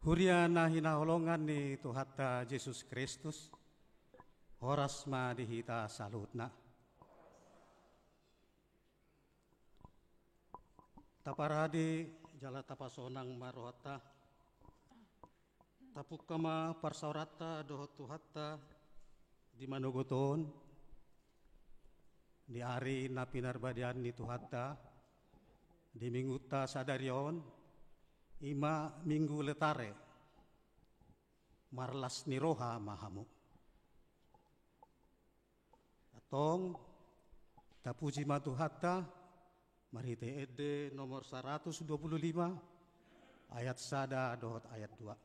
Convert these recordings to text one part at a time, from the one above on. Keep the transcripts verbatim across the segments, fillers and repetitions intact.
Huria na hinaholongan ni Tuhanta Jesus Kristus, horas ma di hita saluhutna. Taparade jala tapasonang ma rohanta. Tapungka ma parsaoranta dohot Tuhanta di manogot on, di ari na pinarbadiaan ni Tuhanta, di minggunta sadari on, i ma Minggu Letare. Marlas ni roha ma hamu. Antong, tapuji ma Tuhanta, marhite ende nomor saratus dua pulu lima, ayat sada dohot ayat dua.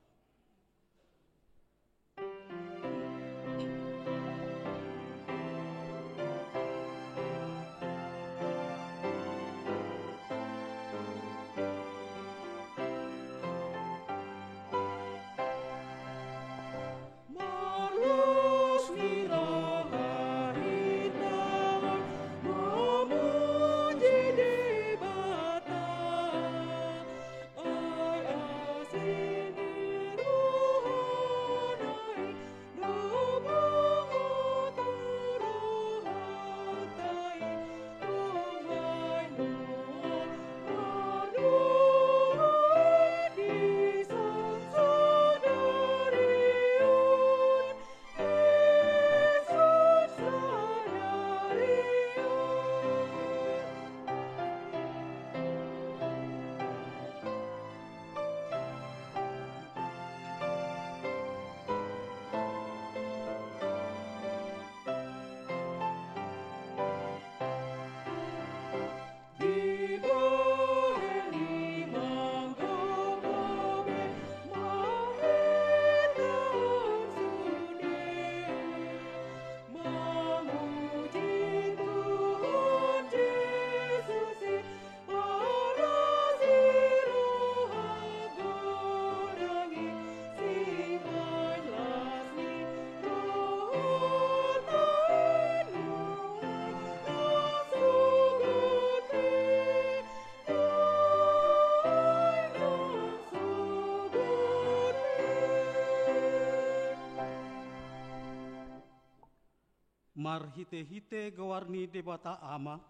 Marhite-hite goar ni Debata Ama,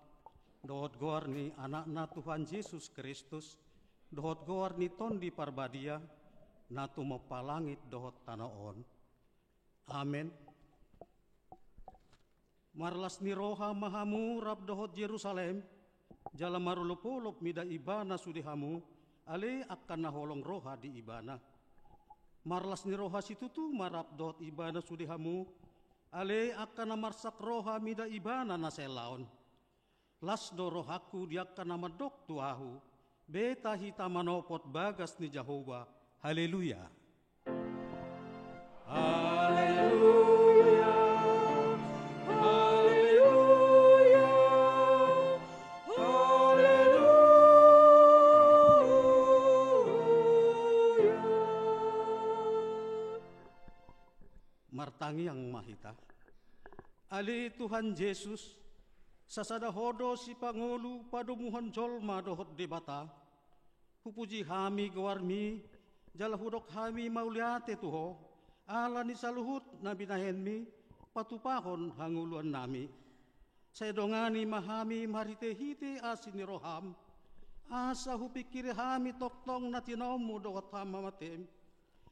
dohot goar ni Anakna Tuhan Jesus Kristus, dohot goar ni Tondi Parbadia, na tumompa langit dohot tano on. Amen. Marlas ni roha ma hamu rap dohot Jerusalem, jala marolop-olop mida ibana sude hamu, ale angka na holong roha di ibana. Marlas ni roha situtu ma rap dohot ibana sude hamu, ale angka na marsak roha mida ibana na saellaon. Las do rohangku di angka na mandok tu ahu, beta hita manopot bagas ni Jahowa. Haleluya. Haleluya. Haleluya. Haleluya. Martangiang ma hita. Ale Tuhan Jesus, sasada Ho do sipangolu padomuhon jolma dohot Debata. Hupuji hami goarmi, jala hudok hami mauliate tu Ho, ala ni saluhut na binahenmi patupahon hangoluannami. Sai dongani ma hami marhite-hite asi ni roham, asa hupingkiri hami tongtong na tinaonmu dohot hamamatem.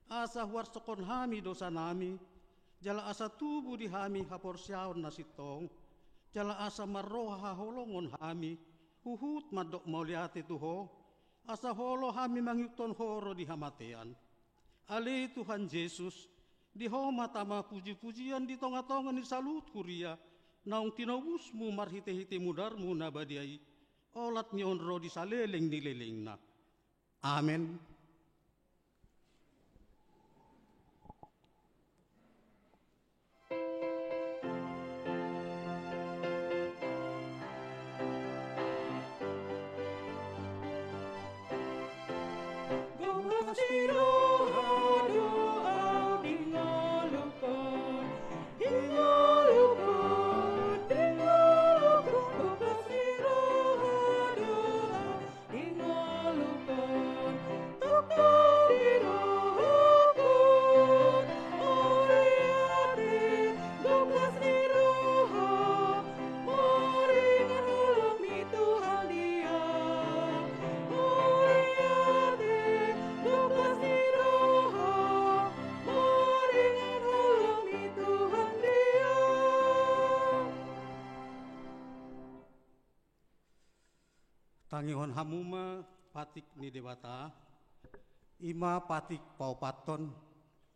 Asa huarsokkon hami dosanami, jala asa tubu di hami haporseaon na sintong, jala asa marroha haholongon hami, huhut mandok mauliate tu Ho, asa olo hami mangihuthon Ho ro di hamatean. Ale Tuhan Jesus, di Ho ma tama puji-pujian di tonga-tonga ni saluhut huria, naung tinobusmu marhite-hite mudarmu na badia i, olat ni on ro di saleleng ni lelengna. Amen. Tangihon hamu ma patik ni Debata, i ma patik paopathon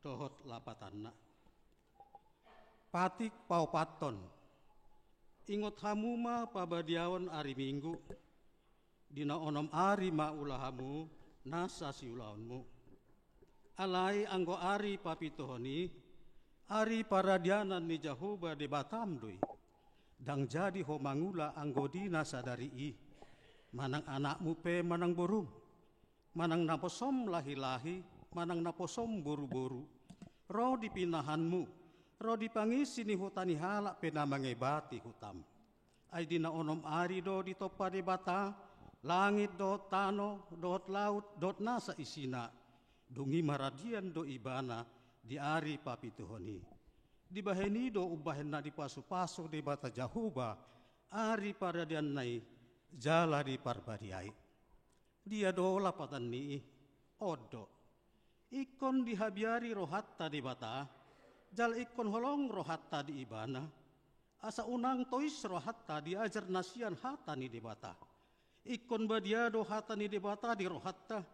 dohot lapatanna. Patik paopathon. Ingot hamu ma pabadiaon ari Minggu, di na onom ari ma ula hamu nasa siulaonmu. Alai anggo ari papituhon i, ari paradianan ni Jahowa Debatam do i. Ndang jadi ho mangula anggo di na sadari i, manang anakmu pe manang borum, manang naposom lahi-lahi, manang naposom boru-boru, ro di pinahanmu, ro di pangisi ni huta ni halak pe na mangebati hutam. Ai di na onom ari do ditompa Debata langit dohot tano dohot laut dohot nasa isina. Dung i maradian do Ibana di ari papituhon i. Dibahen i do umbahen na dipasupasu Debata Jahowa ari paradianna i jala diparbadiai. Dia do lapatan ni i? On do. Ingkon dihabiari rohanta Debata, jala ingkon holong rohanta di Ibana, asa unang tois rohanta di ajar na sian hata ni Debata. Ingkon badia do hata ni Debata di rohanta,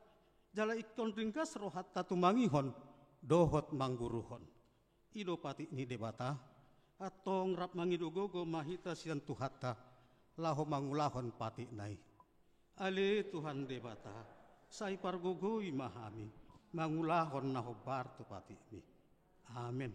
jala ingkon ringgas rohanta tumangihon dohot mangguruhon. I do patik ni Debata. Antong rap mangido gogo ma hita sian Tuhanta, laho mangulahon patikna i. Ale Tuhan Debata, sai pargogoi ma hami mangulahon na hombar tu patikmi. Amen.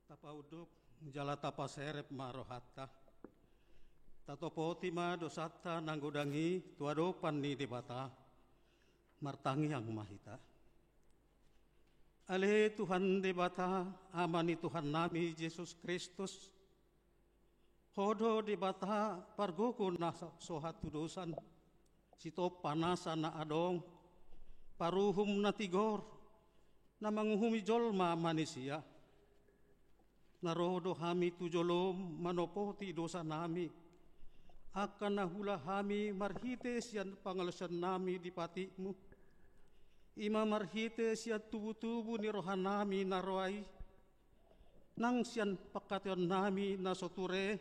Tapaunduk jala tapaserep ma rohanta. Tatopoti ma dosanta na godang i tu adopan ni Debata. Martangiang ma hita. Ale Tuhan Debata, Ama ni Tuhannami Jesus Kristus, Ho do Debata pargogo na so hatudosan, sitompa nasa na adong, paruhum na tigor, na manguhumi jolma manisia. Na ro do hami tu jolom manopoti dosanami, angka na huula hami marhite sian pangalaosionnami di patikmu, i ma marhite sian tubutubu ni rohanami na roa i, nang sian pangkataionnami na so ture,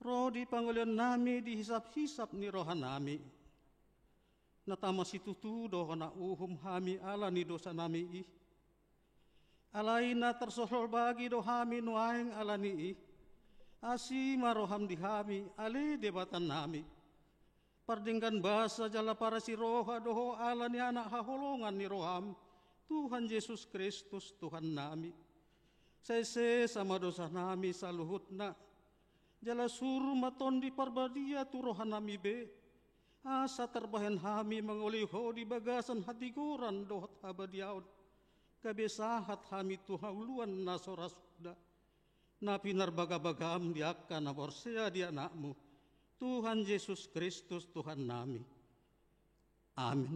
ro di pangolionnami di hisaphisap ni rohanami. Na tama situtu do hona uhum hami ala ni dosanami i. Alai na tarsolhol bagi do hami nuaeng ala ni i. Asi ma roham di hami, ale Debatanami. Pardenggan basa jala parasi roha do ho ala ni Anak haholongan ni roham, Tuhan Jesus Kristus Tuhannami. Sai sesa ma dosanami saluhutna. Jala suru ma Tondi Parbadia tu rohanami be, asa tarbahen hami mangoloi ho di bagasan hatigoran dohot habadiaon, gabe sahat hami tu hauluan na so ra suda, na pinarbagabagam di angka na porsea di Anakmu, Tuhan Jesus Kristus Tuhannami. Amin.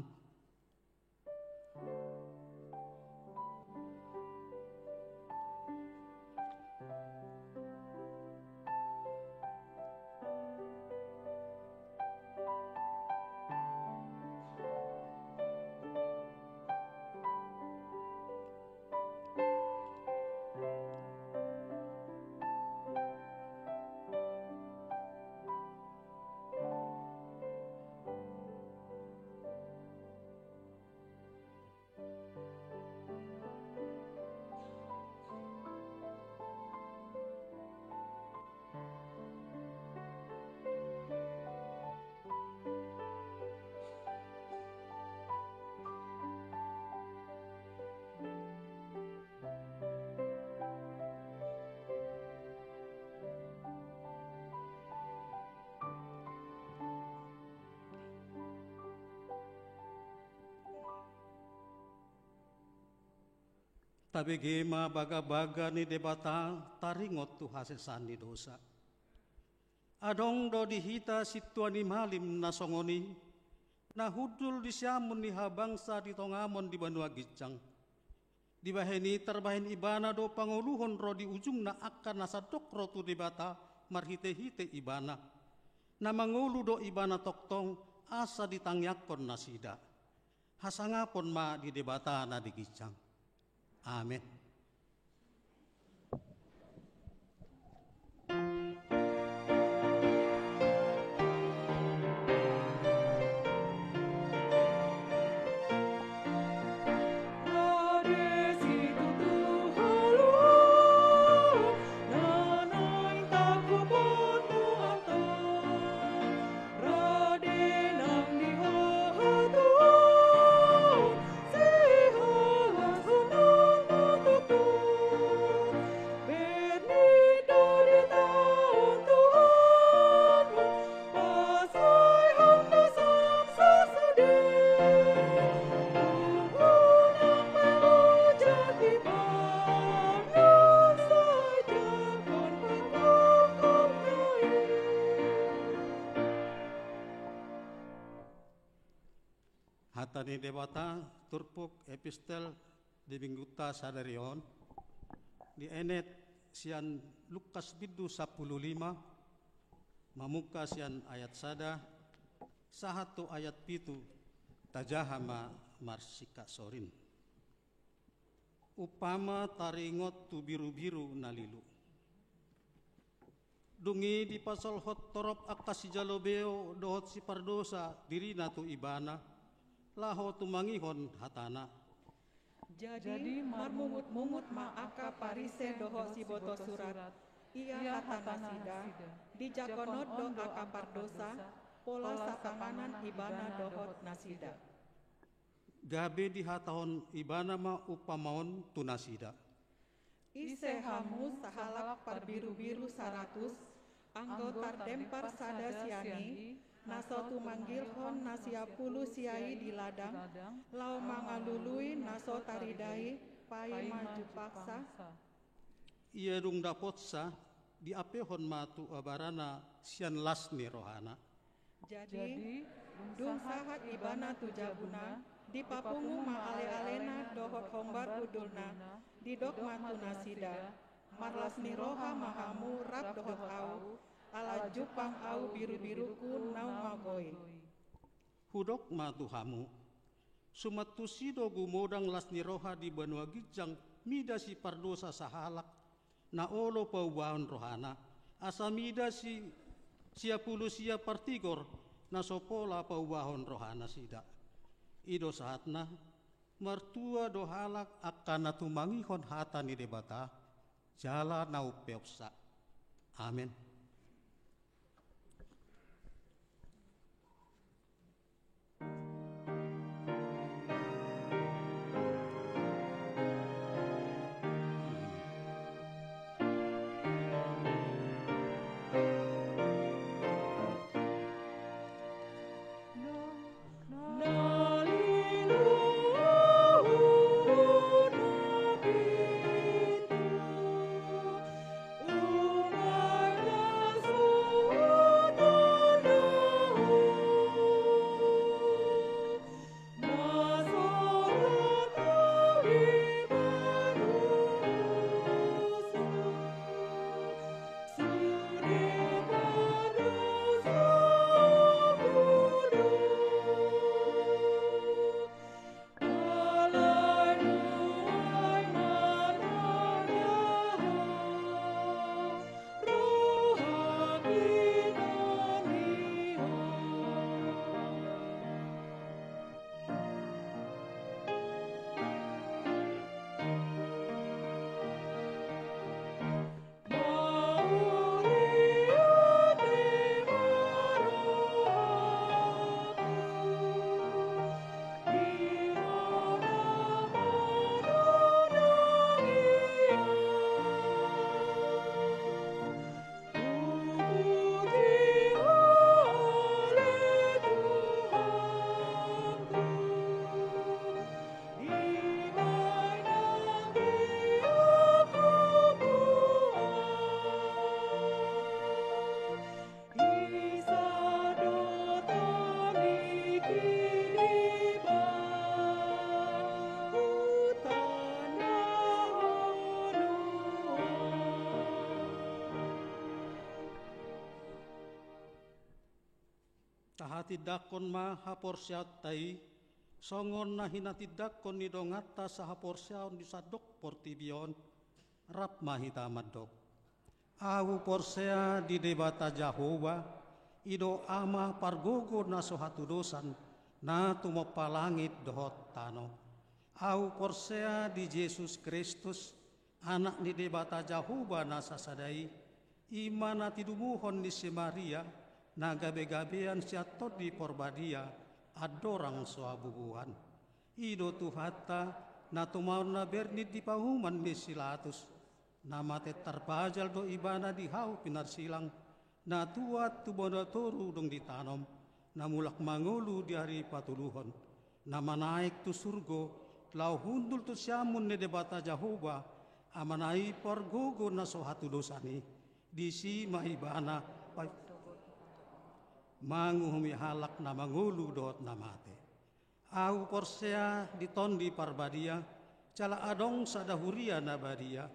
Tabege ma bagabaga ni Debata taringot tu hasesaan ni dosa. Adong do di hita sintua ni malim na songon i, na hundul di siamun ni habangsa di tongamon di banua ginjang. Dibahen i tarbahen ibana do pangoluhon ro di ujungna angka na sandok ro tu Debata marhitehite ibana. Na mangolu do ibana tongtong asa ditangiangkon nasida. Hasangapon ma di Debata na di ginjang. Amen. Hata ni Debata, turpuk epistel di minggunta sadari on, dienet sian Lukas bindu sampulu lima, mamungka sian ayat sada, sahat tu ayat pitu, tajaha ma marsingkat sorin. Umpama taringot tu birubiru na lilu. Dung i dipasolhot torop angka sijalo beo dohot sipardosa dirina tu ibana, laho tumangihon hatana. Jadi marmungut-mungut ma angka Parise dohot sibotosurat, ia hatanasida, dijangkon on do angka pardosa, pola sapanganan ibana dohot nasida. Gabe dihatahon ibana ma umpama on tu nasida. Ise hamu sahalak parbirubiru saratus, anggo tardempar sada sian i, na so tumanggilhon na siapulu sia i di ladang, laho mangalului na so tarida i, paima jumpangsa? Ia dung dapotsa, diampehon ma tu abarana sian las ni rohana. Jadi, dung sahat ibana tu jabuna, dipapungu ma ale-alena dohot hombar hundulna, didok ma tu nasida, marlas ni roha ma hamu rap dohot ahu, ala jumpang ahu birubiruku naung mago i. Hudok ma tu hamu, suman tusi do gumodang las ni roha di banua ginjang mida sipardosa sahalak na olo paubahon rohana, asa mida si siapulu sia partigor na so pola paubahon rohanasida. I do sahatna, martua do halak angka na tumangihon hata ni Debata, jala na umpeopsa. Amen. Tahatindangkon ma haporseaonta i, songon na hinatindangkon ni donganta sahaporseaon di sandok portibi on, rap ma hita mandok. Ahu porsea di Debata Jahowa, i do Ama pargogo na so hatudosan, na tumompa langit dohot tano. Ahu porsea di Jesus Kristus, Anak ni Debata Jahowa na sasada i, i ma na tinumuhon ni si Maria, na gabegabean sian Tondi Parbadia, andorang so habubuhan. I do Tuhanta, na tumaon na bernin di pahuman ni si Latus, na mate tarpajal do Ibana di hau pinarsilang, na tuat tu bona toru dung ditanom, na mulak mangolu di ari patoluhon, na manaek tu surgo, laho hundul tu siamun ni Debata Jahowa, Amana i pargogo na so hatudosan i, disi ma Ibana pa-, manguhumi halak na mangolu dohot na mate. Ahu porsea di Tondi Parbadia, jala adong sada huria na badia,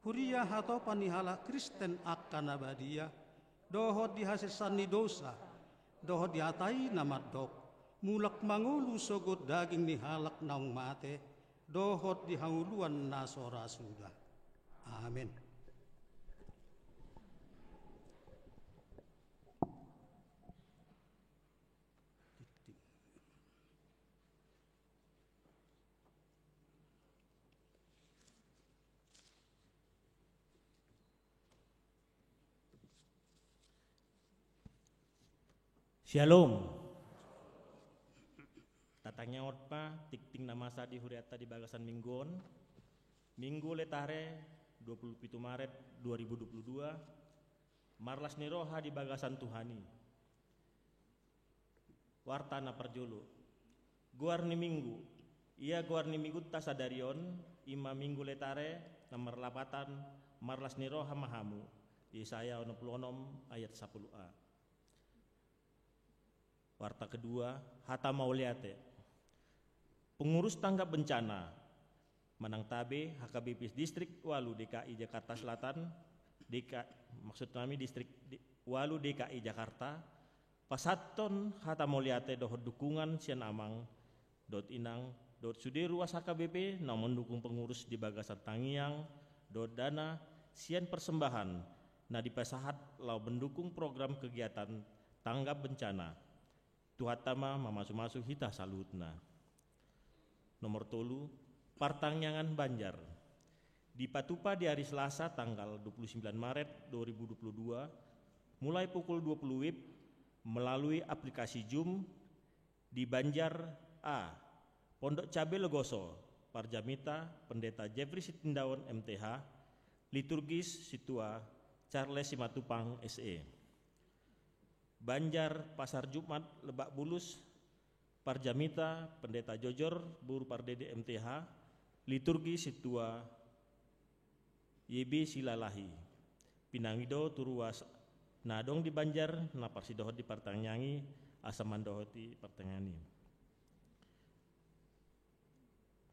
huria hatopan ni halak Kristen angka na badia, dohot di hasesaan ni dosa, dohot di hata i na mandok, mulak mangolu sogot daging ni halak naung mate, dohot di hangoluan na so ra suda. Amen. Syalom. Tatangianghon ma tingting na masa di hurianta di bagasan minggu on. Minggu Letare, dua puluh pitu Maret dua ribu dua puluh dua, marlas ni roha di bagasan Tuhan i. Warta na parjolo. Goar ni minggu. Ia goar ni minggunta sadari on, i ma Minggu Letare, na marlapatan, marlas ni roha ma hamu. Yesaya onom pulu onom ayat sapulu a. Warta kedua, hata mauliate. Pengurus tanggap bencana, manang tabe H K B P Distrik ualu D K I Jakarta Selatan, D K, maksud nami Distrik D-, ualu D K I Jakarta, pasahathon hata mauliate dohot dukungan sian amang, dohot inang, dohot sude ruas H K B P na mandukung pengurus di bagasan tangiang, dohot dana, sian persembahan, na dipasahat laho mendukung program kegiatan tanggap bencana. Tuhanta ma mamasumasu hita saluhutna. Nomor tolu, partangiangan Banjar. Dipatupa di hari Selasa tanggal dua puluh sembilan Maret dua ribu dua puluh dua, mulai pukul dua puluh wib, melalui aplikasi Zoom di Banjar A, Pondok Cabe Legoso, Parjamita Pendeta Jeffrey Sitindaon M T H, liturgis Sintua Charles Simatupang S E. Banjar Pasar Jumat Lebak Bulus, Parjamita Pendeta Jojor Boru Pardede M T H, liturgi Sintua Y B Silalahi. Pinangido tu ruas na adong di Banjar na parsidohot di partangiangan i, asa mandohoti partangiangan i.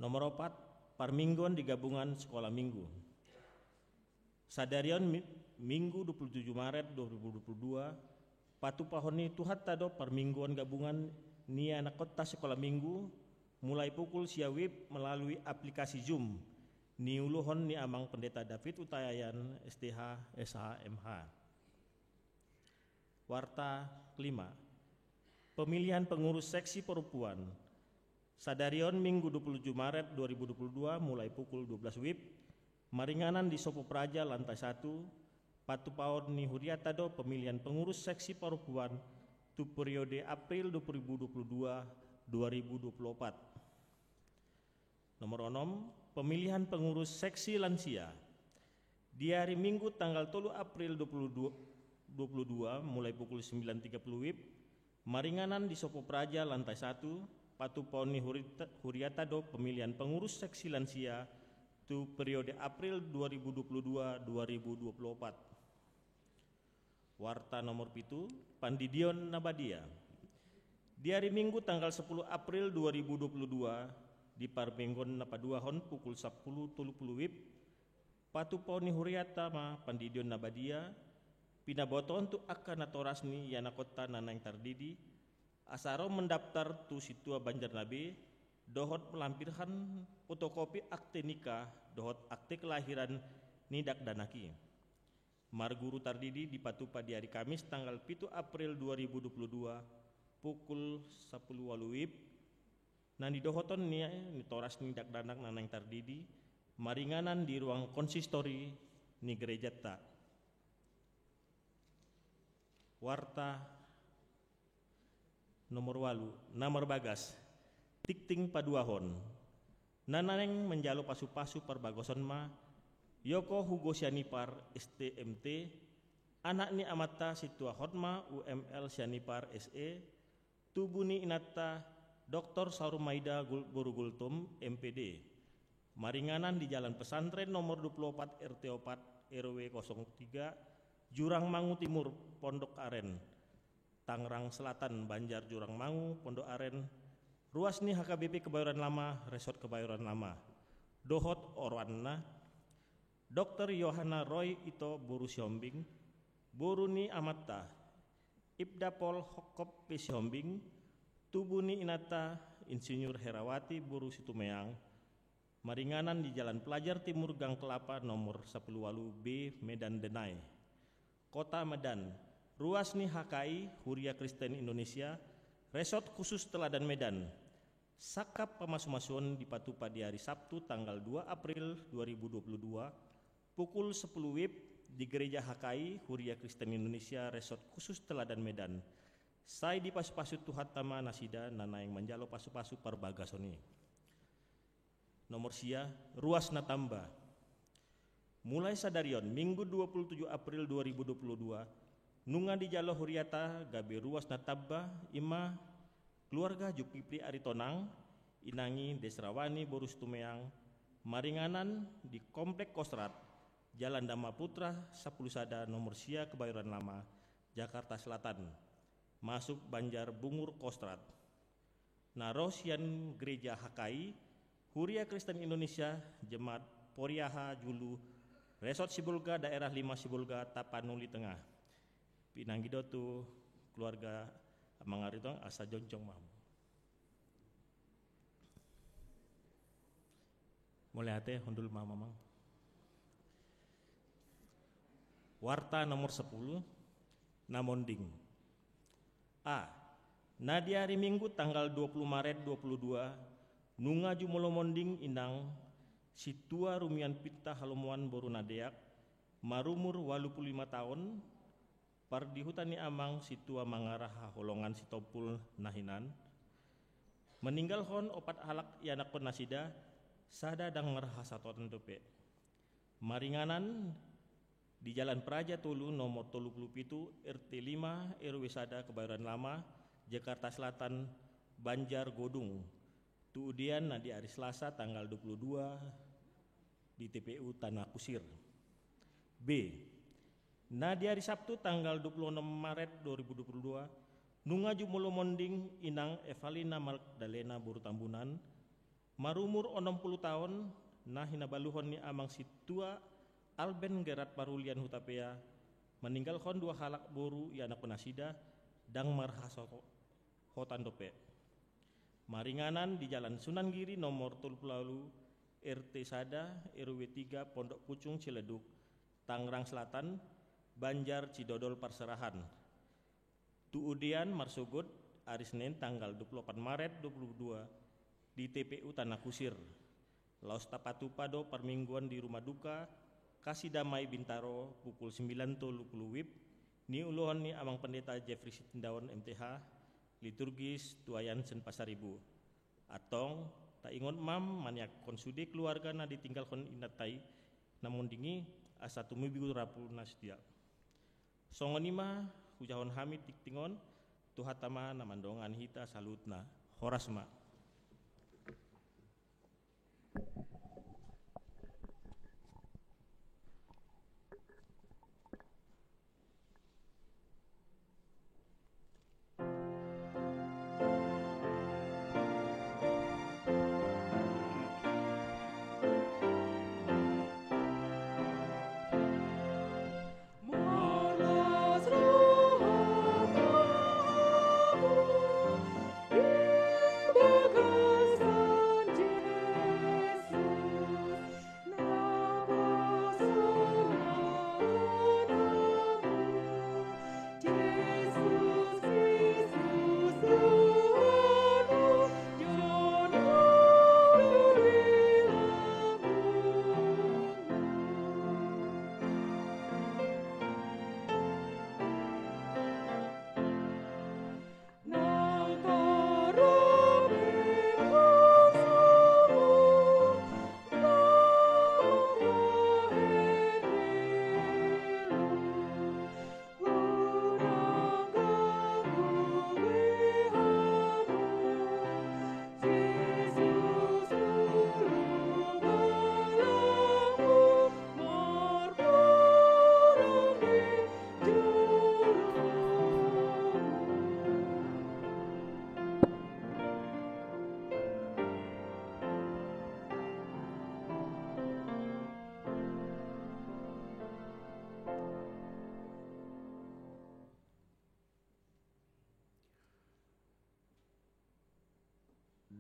Nomor opat, parmingguon di gabungan sekolah minggu. Sadari on mi-, Minggu dua puluh tujuh Maret dua ribu dua puluh dua, patupahon ni Tuhanta do parmingguon gabungan ni anakkonta sekolah minggu, mulai pukul sia wib melalui aplikasi Zoom, niuluhon ni Amang Pendeta David Hutahaean, S T H, S H, M H. Warta kelima. Pemilihan pengurus seksi perempuan. Sadari on Minggu dua puluh tujuh Maret dua ribu dua puluh dua, mulai pukul dua belas wib, maringanan di Sopo Praja lantai satu, patupaon ni huriata do pemilihan pengurus seksi perempuan tu periode April dua ribu dua puluh dua, dua ribu dua puluh empat. Nomor onom, pemilihan pengurus seksi lansia. Di hari Minggu tanggal tolu April dua puluh dua, dua puluh dua, mulai pukul sembilan tiga puluh wib, maringanan di Sopo Praja lantai satu, patupaon ni hurita-, huriata do pemilihan pengurus seksi lansia tu periode April dua ribu dua puluh dua, dua ribu dua puluh empat. Warta nomor pitu, pandidion na badia. Di hari Minggu tanggal sepuluh April dua ribu dua puluh dua, di parmingguon na paduahon pukul sampulu tolu puluh wib, patupaon ni huriata ma pandidion na badia, pinabotohon tu angka natorasna ianakhonta na naeng tardidi, asa ro mendaftar tu Sintua Banjarna be, dohot melampirkan fotokopi akte nikah, dohot akte kelahiran ni dakdanak i. Marguru tardidi dipatupa di hari Kamis tanggal pitu April dua ribu dua puluh dua, pukul sampulu ualu wib, na nidohoton ni, natoras ni dakdanak na naeng tardidi, maringanan di ruang konsistori ni gerejanta. Warta nomor ualu, na marbagas, tingting paduahon. Na naeng manjalo pasupasu parbagason ma, Yoko Hugo Sianipar, S T M T, anak ni amanta Sintua Hotma U M L Sianipar, S E, tubu ni inanta Doktor Saur Maida Gul-, Boru Gultom, M P D. Maringanan di Jalan Pesantren nomor dua puluh opat, R T opat, R W kosong tiga, Jurang Mangu Timur, Pondok Aren, Tangerang Selatan, Banjar Jurang Mangu, Pondok Aren, ruas ni H K B P Kebayoran Lama, Resort Kebayoran Lama. Dohot oroanna, Doktor Yohana Roy Ito Boru Sihombing, boru ni amanta, Ibda Pol Hokop P Sihombing, tubu ni inanta, Insinyur Herawati Boru Situmeang, maringanan di Jalan Pelajar Timur Gang Kelapa nomor sampulu ualu B, Medan Denai. Kota Medan, ruas ni H K I, Huria Kristen Indonesia, Resort Khusus Teladan Medan. Sangkap pamasumasuon dipatupa di hari Sabtu tanggal dua April dua ribu dua puluh dua, pukul sampulu wib, di Gereja H K I, Huria Kristen Indonesia, Resort Khusus Teladan Medan. Sai dipasupasu Tuhanta ma nasida na naeng manjalo pasupasu parbagason i. Nomor sia, ruas na tamba. Mulai sadari on, Minggu dua puluh tujuh April dua ribu dua puluh dua, nunga dijalo huriata gabe ruas na tamba, i ma keluarga Julkipli Aritonang, inang i Desrawani Boru Situmeang, maringanan di Komplek Kostrad, Jalan Dharma Putra sampulu sada, nomor sia, Kebayoran Lama, Jakarta Selatan, masuk Banjar Bungur Kostrad. Na ro sian Gereja H K I, Huria Kristen Indonesia, Jemaat Poriaha Julu, Resort Sibolga, Daerah lima Sibolga, Tapanuli Tengah. Pinangido tu keluarga Amang Aritonang, asa jongjong ma hamu. Mauliate, hundul ma hamu, Amang. Warta nomor sampulu, na monding. A. Na di hari Minggu tanggal dua puluh Maret dua puluh dua, Nunga jumolo monding inang Sintua Rumian Pinta Halomoan boru na deak, marumur ualu pulu lima taon, pardihuta ni amang Sintua Mangara Haholongan Sitompul na hinan, maninggalhon opat halak ianakkon nasida, sada ndang marhasohotan dope. Maringanan di Jalan Praja tolu nomor tolu pulu pitu, R T lima, R W sada, Kebayoran Lama, Jakarta Selatan, Banjar Godung. Tu udian na di ari Selasa tanggal dua pulu dua di T P U Tanah Kusir. B. Na di ari Sabtu tanggal dua pulu onom Maret dua ribu dua pulu dua, nunga jumolo monding inang Evalina Magdalena boru Tambunan, marumur onom pulu taon, na hinabaluhon ni amang Sintua Alben Gerard Parulian Hutapea, maninggalhon dua halak boru ianakkon nasida, ndang marhasohotan dope. Maringanan di Jalan Sunan Giri nomor tolu pulu ualu, R T sada, R W tiga, Pondok Pucung Ciledug, Tangerang Selatan, Banjar Cidodol Parserahan. Tu udian marsogot, ari Senin tanggal dua pulu opat Maret dua pulu dua, di T P U Tanah Kusir. Laos tapatupa do parmingguan di rumah duka Kasih Damai Bintaro pukul sembilan tolu pulu WIB, niuluhon ni Amang Pendeta Jeffrey Sitindaon M T H, liturgis tu Ayansen Pasaribu. Antong, taingot ma maniakhon sude keluarga na ditinggalhon inanta i na monding i, asa tumibu rapu na setia. Songon i ma hujahahon hami tingting on, Tuhanta ma na mandongani hita saluhutna. Horas ma.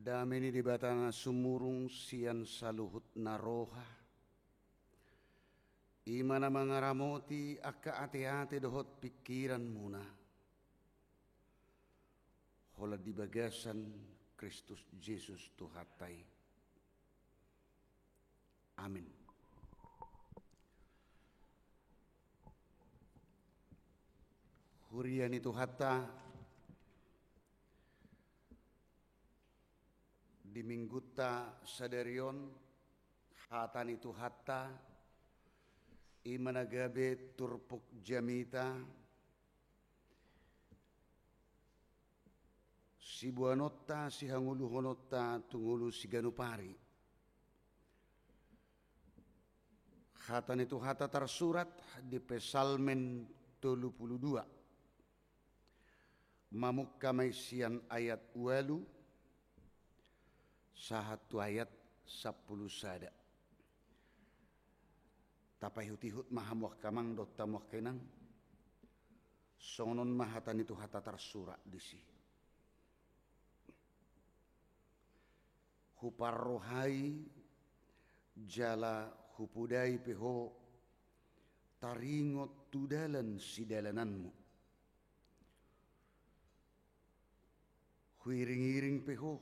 Dame ni Debata na sumurung sian saluhut na roha, i ma na mangaramoti angka ateate dohot pingkiranmuna, holan di bagasan Kristus Jesus Tuhanta i. Amin. Huria ni Tuhanta, di Minggunta sadari on, hata ni Tuhanta, i ma na gabe turpuk jamita, siboanonta, sihangoluhononta tu ngolu siganup ari. Hata ni Tuhanta tarsurat di Psalmen tolu pulu dua. Mamungka ma i sian ayat ualu sahat tu ayat sampulu sada. Tapaihutihut ma hamu angka amang dohot hamu angka inang. Songon on ma hata ni Tuhanta tarsurat disi. Huparrohai jala hupodai pe ho taringot tu dalan sidalananmu. Huiringiring pe ho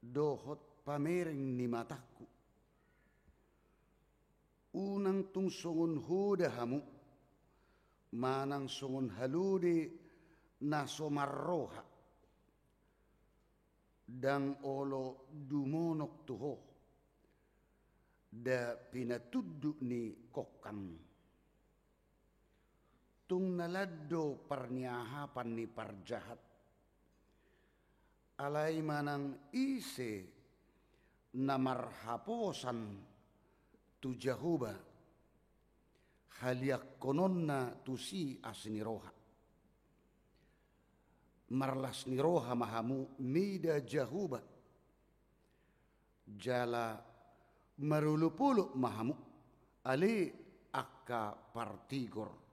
dohot pamereng ni matangku. Unang tung songon hoda hamu, manang songon halode na so marroha, ndang olo dumonok tu ho, nda pinatunduk ni kongkam. Tung na lan do parniahapan ni parjahat. Alai manang ise na marhaposan tu Jahowa, haliangkononna tusi asi ni roha. Marlas ni roha ma hamu mida Jahowa, jala marolopolop ma hamu, ale angka partigor.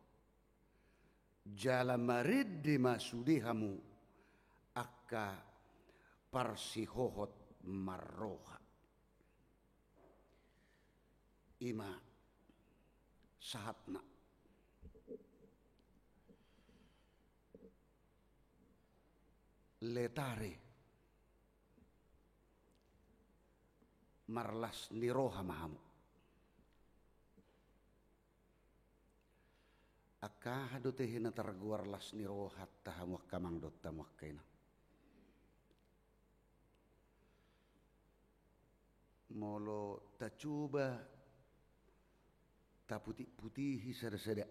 Jala marende ma sude hamu angka parsihohot marroha. I ma sahatna. Letare. Marlas ni roha ma hamu. Angka aha do tehe na targoar las ni roha ta hamu angka amang dohot hamu angka inang? Molo tacuba taputihputihi sadasada.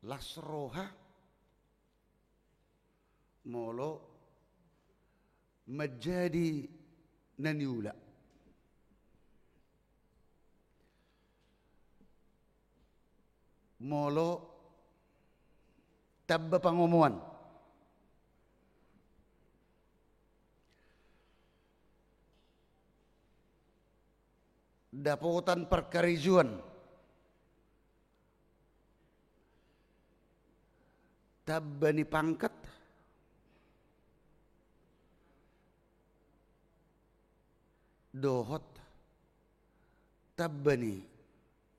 Las roha molo manjadi na niula. Molo tamba pangomoan. Dapotan parkarejoan. Tamba ni pangkat. Dohot tamba ni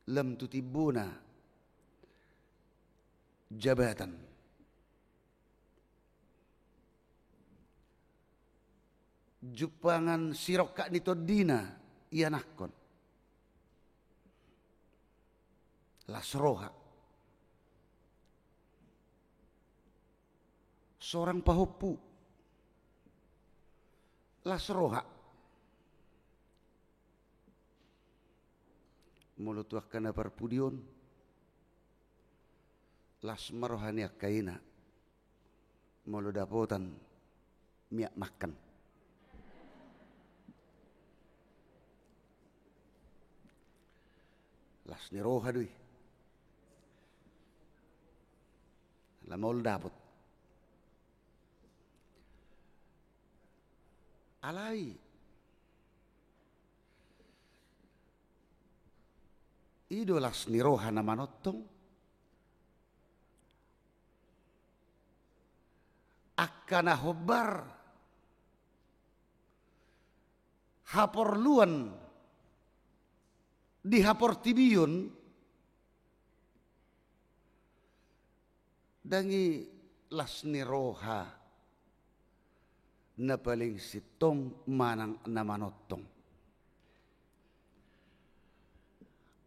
lam tu timbona jabatan. Jumpangan sirongkap ni tondina ianakhon. Las roha. Sorang pahompu. Las roha. Molo tu angka na parpudi on, las ma roha ni angka ina molo dapotan miak mangan. Las ni roha do i. Ala maol dapot. Alai i do las ni roha na manongtong. Angka na hombar haporluan di haportibion, ndang i las ni roha na paling sintong manang na manongtong.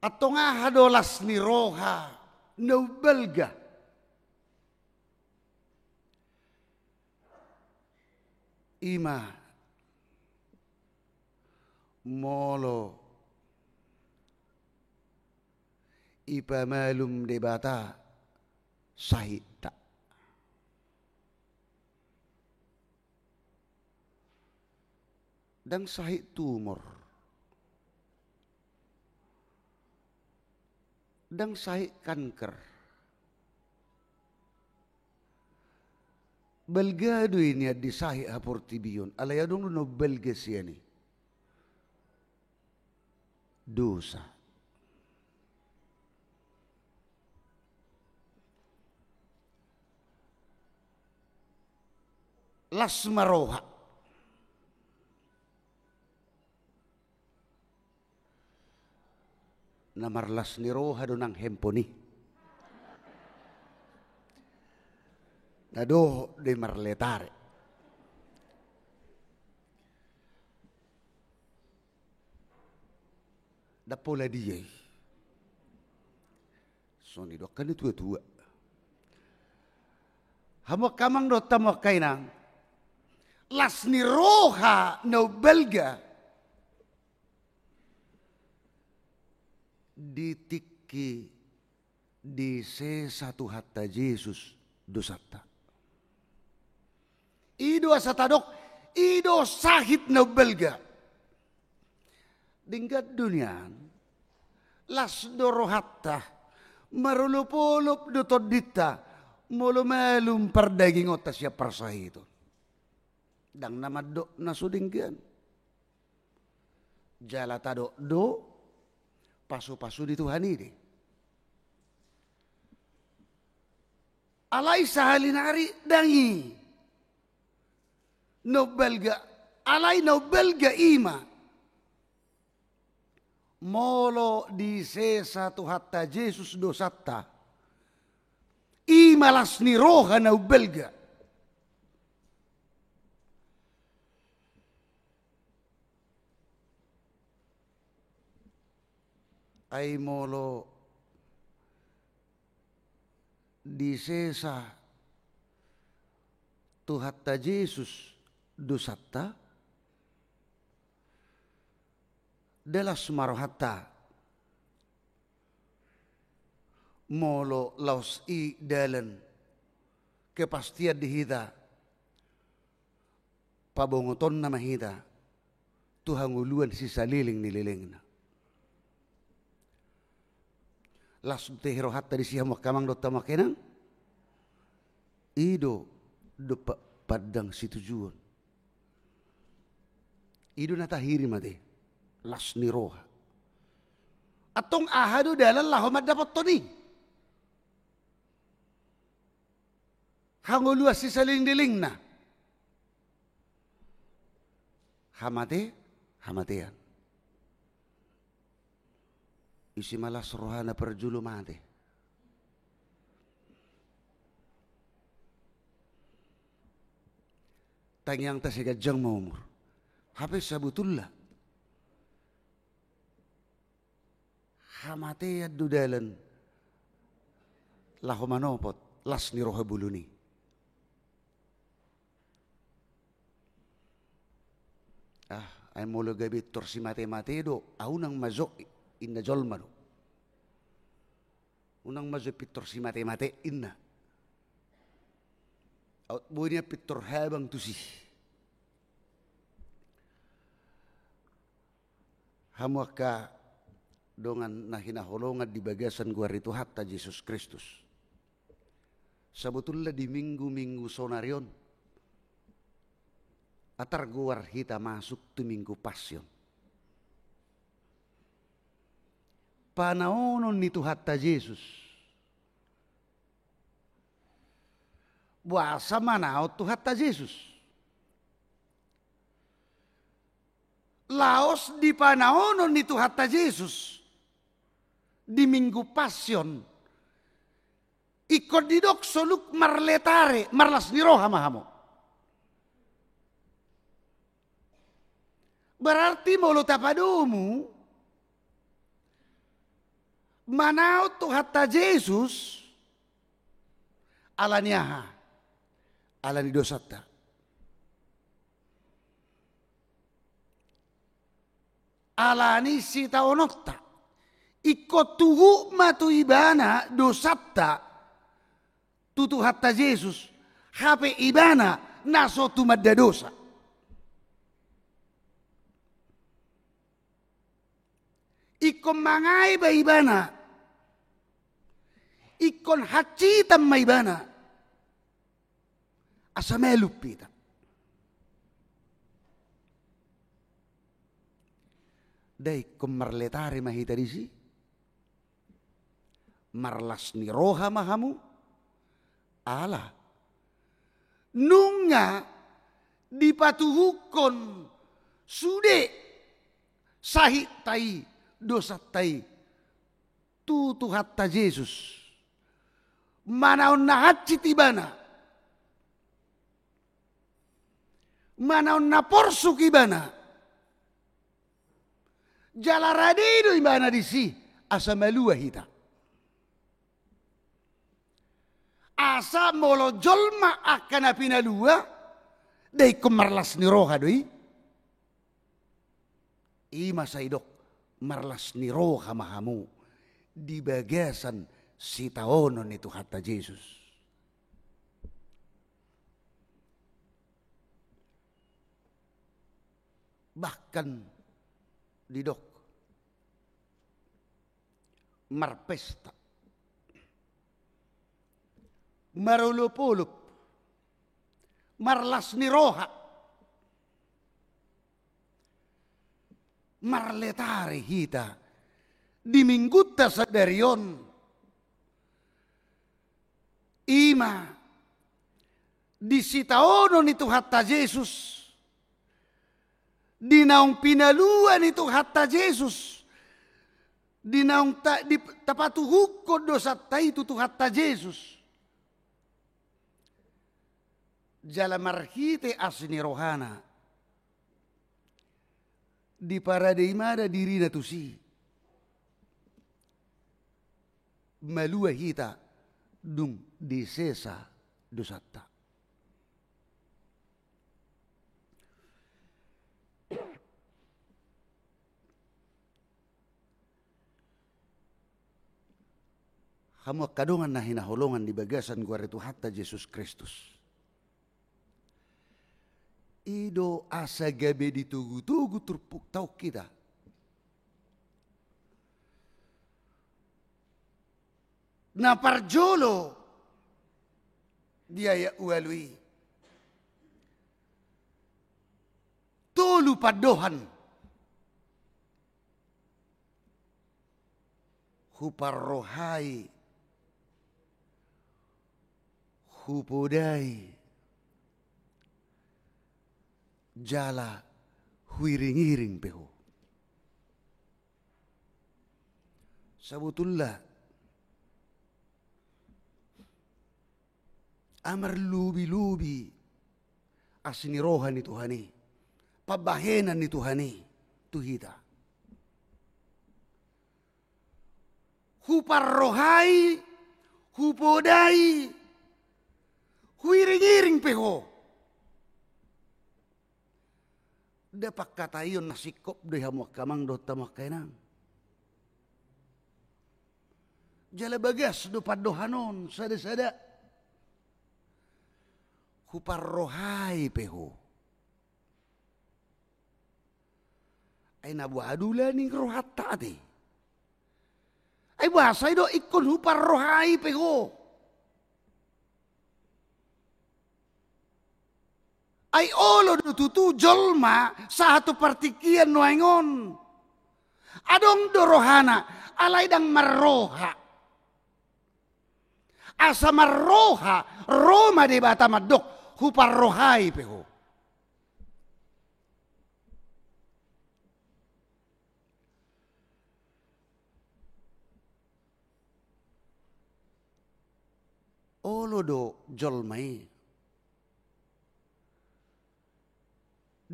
Antong aha do las ni roha na umbalga? I ma molo ipamalum Debata sahitta. Ndang sahit tumor. Ndang sahit kanker. Balga do i nian di sahit haportibion, alai adong do na umbalga sian i. Dosa. Las ma roha. Na marlas ni roha do nang handphone i. Na dohot do i marletare. Ndang pola dia i. Songon i do angka na tua-tua. Hamu angka amang dohot hamu angka inang, las ni roha na umbalga di tingki disesa Tuhanta Jesus dosanta. I do asa tadok, i do sahit na umbalga. Denggan do nian, las do rohanta, marolop-olop do tondinta, molo malum pardagingonta sian parsahiton. Ndang na mandok na so denggan. Jala tadok do pasu-pasu ni Tuhan i do i. Alai sahali nari ndang i na umbalga, alai na umbalga i ma molo disesa Tuhanta Jesus dosanta, i ma las ni roha na umbalga. Ai molo disesa Tuhanta Jesus dosanta, nda las ma rohanta. Molo laos i dalan kepastian di hita, pabongotonna ma hita tu hangoluan sisaleleng ni lelengna. Las do tahe rohanta disi hamu angka amang dohot hamu angka inang. I do dompak pandang situjuon. I do na tahiri mate, las ni roha. Antong aha do dalan laho mandapothon i? Hangoluan sisaleleng ni lelengna. Hamate, hamatean. Ise ma las rohana parjolo mate? Tangiangta sai ganjang ma umur. Hape sabotulna hamatean do dalan laho manopot las ni roha bolon i. Ah, ai molo gabe pintor simate-mate do, ah, unang ma jo, inna jolma do. Unang ma jo pintor simate-mate, inna. Aut boi nian pintor habang tusi. Hamu angka dongan na hinaholongan di bagasan goar ni Tuhanta Jesus Kristus. Sabotulna di minggu-minggu sonari on, atar goar hita masuk tu Minggu Passion. Panaonon ni Tuhanta Jesus. Boasa manaon Tuhanta Jesus? Laos di panaonon ni Tuhanta Jesus di Minggu Passion, ingkon didok soluk marletare, marlas ni roha ma hamu. Berarti molo tapadomu manaon Tuhanta Jesus, ala ni aha? Ala ni dosanta. Ala ni sitaononta. Ingkon tuhuk ma tu ibana dosanta tu Tuhanta Jesus, hape ibana na so tumanda dosa. Ingkon mangae ma ibana. Ingkon hansitan ma ibana. Asa malum hita. Ndai ingkon marletare ma hita disi. Marlas ni roha ma hamu. Ala nunga dipatuhukkon sude sahitta i, dosanta i tu Tuhanta Jesus. Manaon na hansit ibana. Manaon na porsuk ibana. Jala rade do ibana disi asa malua hita. Asa molo jolma angka na pinalua, da ingkon marlas ni roha do i. I ma sai didok, marlas ni roha ma hamu di bagasan sitaonon ni Tuhanta Jesus. Bahkan didok marpesta, marolopolop, marlas ni roha, marletari hita di Minggunta sadari on. I ma di sitaonon ni Tuhanta Jesus, di naung pinalua ni Tuhanta Jesus, di naung ta, di, tapatuhukkon dosanta i tu Tuhanta Jesus. Jala marhite asi ni rohana diparade ibana dirina tusi. Malua hita dung disesa dosanta. Hamu angka dongan na hinaholongan di bagasan goar ni Tuhanta Jesus Kristus. I do asa gabe ditogutogu turpukta on hita. Na parjolo di ayat ualu i. Tolu pandohan. Huparrohai, hupodai, jala huiringiring pe ho. Sabotulna, amarlobilobi asi ni roha ni Tuhan i, pambahenan ni Tuhan i tu hita. Huparrohai, hupodai, huiringiring pe ho. Nda pangkataion na singkop do i hamu angka amang dohot hamu angka inang. Jala bagas do pandohan on sadasada. Huparrohai pe ho. Ai na boha do ulaning rohanta ate? Ai boasa i do ingkon huparrohai pe ho? Ai olo do tutu jolma sahat tu partingkian nuaeng on. Adong do rohana, alai ndang marroha. Asa marroha, ro ma Debata mandok, huparrohai pe ho. Olo do jolma i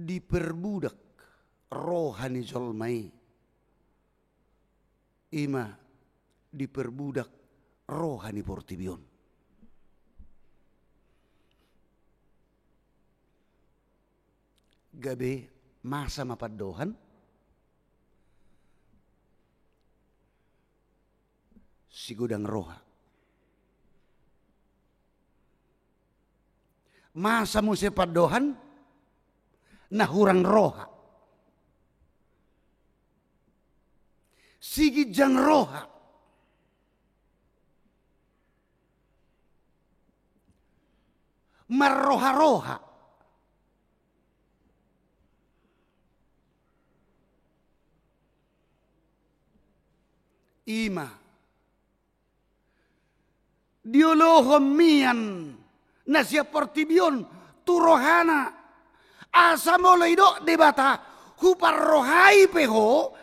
diperbudak roha ni jolma i, i ma diperbudak roha ni portibi on. Gabe masa ma pandohan sigodang roha. Masa muse pandohan na hurang roha. Siginjang roha. Marroharoha. I ma diolohon mian na sian portibi on tu rohana. Asa molo didok Debata, huparrohai pe ho,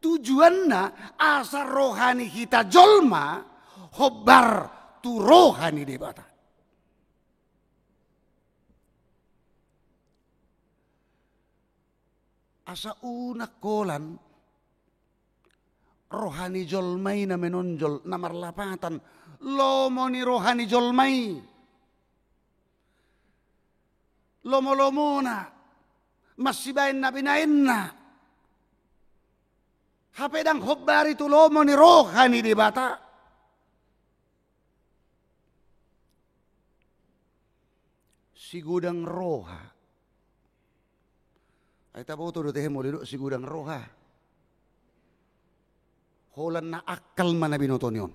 tujuanna asa roha ni hita jolma hombar tu roha ni Debata. Asa unang holan roha ni jolma i na menonjol, na marlapatan, lomo ni roha ni jolma i. Lomo-lomona, marsibaen na binaenna. Hape ndang hombari tu lomo ni roha ni Debata. Sigodang roha. Ai taboto do tehe molo didok sigodang roha. Holan na akal ma na binoto ni on.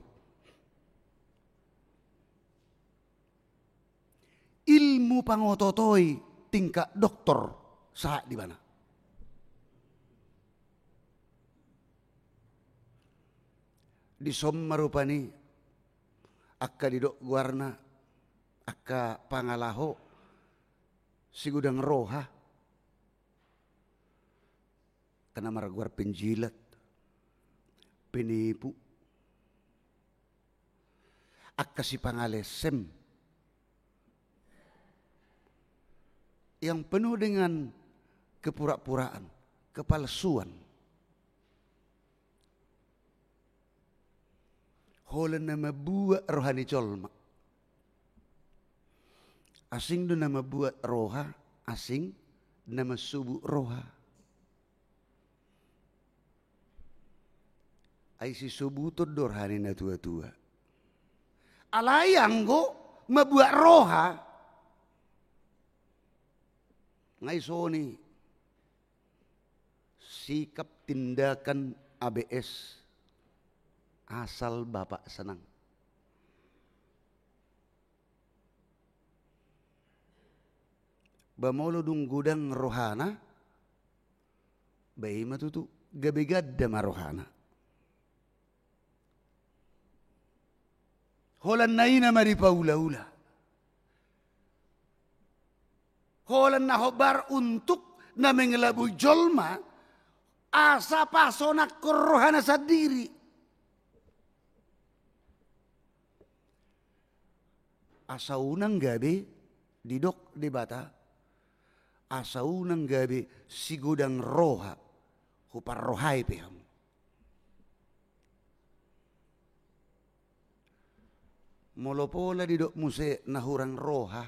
Ilmu pangototoi tingkat doktor sahat di ibana. Dison ma rupani angka didok goarna, angka pangalaho sigodang roha. Angka na margoar penjilat, penipu, angka sipangalesem, yang penuh dengan kepura-puraan, kepalsuan. Holan na mambuat roha ni jolma. Asing do na mambuat roha, asing na mansubut roha. Ai sisobuton do roha ni na tua-tua. Alai anggo mambuat roha, ngai songon i. Sikap tindakan A B S, asal bapak senang. Ba molo dung godang rohana, ba i ma tutu, gabe ganda ma rohana. Holan na i nama dipaula-ula. Holan na hombar untuk na mengelabui jolma, asa pasonangkon rohana sandiri. Asa unang gabe didok Debata, asa unang gabe sigodang roha, huparrohai pe hamu. Molo pola didok muse na hurang roha,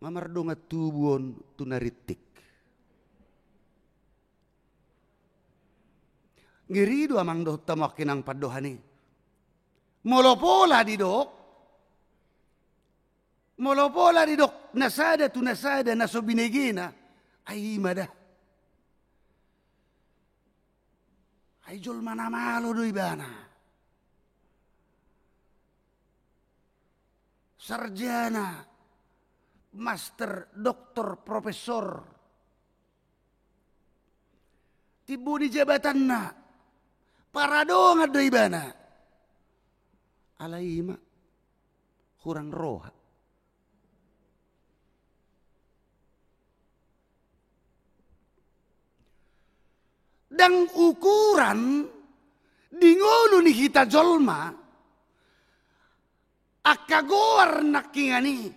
nga mardongan tubu on tu na rintik. Ngeri do amang dohot hamu angka inang pandohan i. Molo pola didok, molo pola didok na sada tu na sada na so binegena, ai i ma da. Ai jolma na malo do ibana. Sarjana, master, doktor, profesor. Timbo ni jabatanna, paradongan do ibana. Alai i ma hurang roha. Ndang ukuran di ngolu ni hita jolma, angka goar nangkiningan i,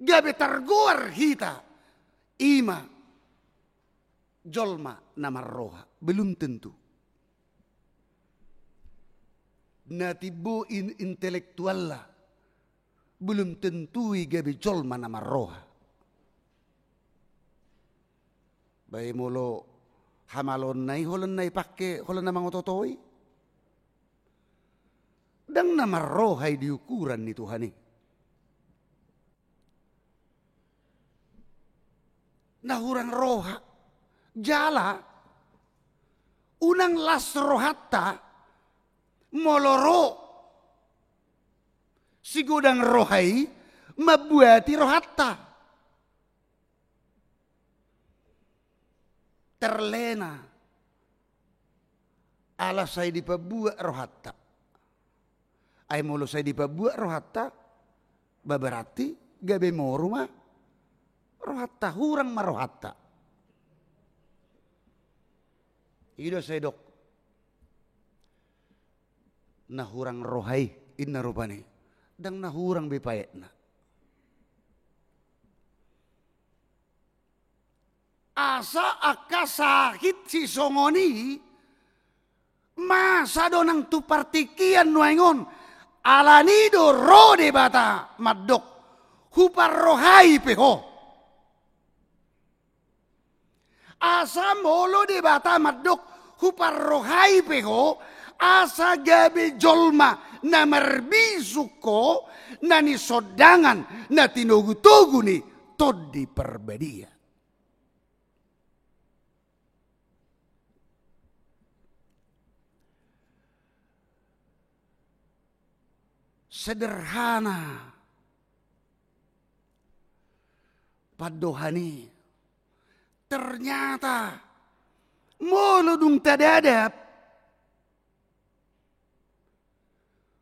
gabe targoar hita, i ma jolma na marroha, belum tentu. Na timbo in-, intelektualna, belum tentu i gabe jolma na marroha. Ba i molo hamaloonna i holan na ipangke, holan na mangototoi. Ndang na marroha i di ukuran ni Tuhan i. Na hurang roha. Jala unang las rohanta molo ro sigodang roha i mambuati rohanta. Terlena ala sai dipabuat rohanta. Ai molo sai dipabuat rohanta, ba berarti gabe moru ma rohanta, hurang ma rohanta. I do sai dok na hurang roha i, inna rupani. Ndang na hurang be paetna. Asa angka sahit sisongon i, masa do nang tu partingkian nuaeng on, alani do ro Debata mandok, huparrohai pe ho. Asa molo Debata mandok, huparrohai pe ho, asa gabe jolma na marbisuk ho, na nisondangan, na tinogutogu ni Tondi Parbadia. Sederhana pandohan i. Ternyata molo dung tadadap,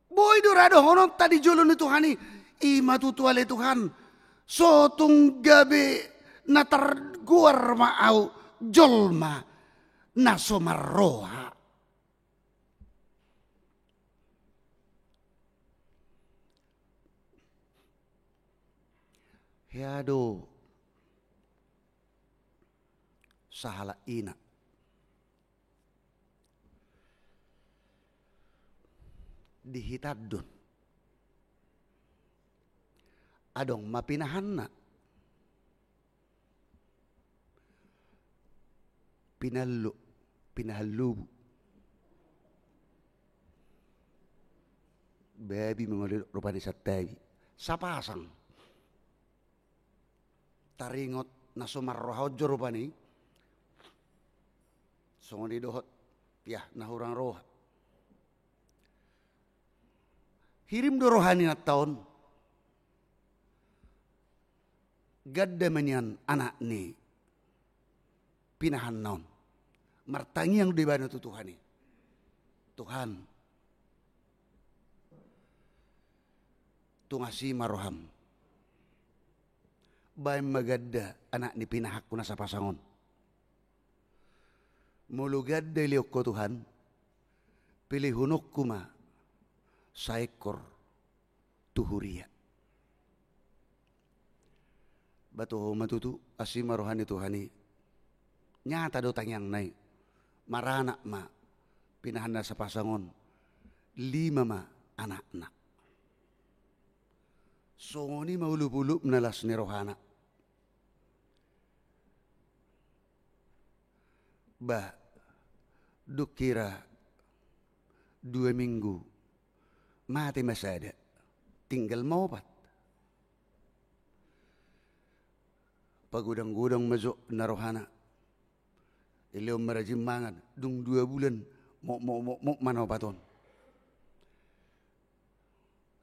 boi do ra dohononta di jolo ni Tuhan i. I ma tutu ale Tuhan, so tung gabe na targoar ma au jolma na so marroha. Hea do sahalak ina di hitandon. Adong ma pinahanna. Pinallo, pinahan lobu. Babi ma molo didok rupani santabi. Sapasang. Taringot na so marroha on jo rupani. Songon i dohot, yah, na hurang roha. Hirim do roha ni inanta on. Ganda ma nian anak ni pinahanna on. Martangiang do ibana tu Tuhan i. Tuhan, tung asi ma roham. Baen ma ganda anak ni pinahanku na sapasang on. Molo ganda dilehon ho Tuhan, pilihononku ma saekor tu huria. Ba toho ma tutu, asi ma roha ni Tuhan i. Nyata do tangiangna i. Maranak ma pinahanna sapasang on, lima ma anakna. Songon i ma ulupulupna las ni rohana. Ba, dung hira dua minggu, mate ma sada, tinggal ma opat. Pagodanggodang ma jo na rohana. Dilehon ma rajin mangan, dung dua bulan, mokmok, mokmok ma na opat on.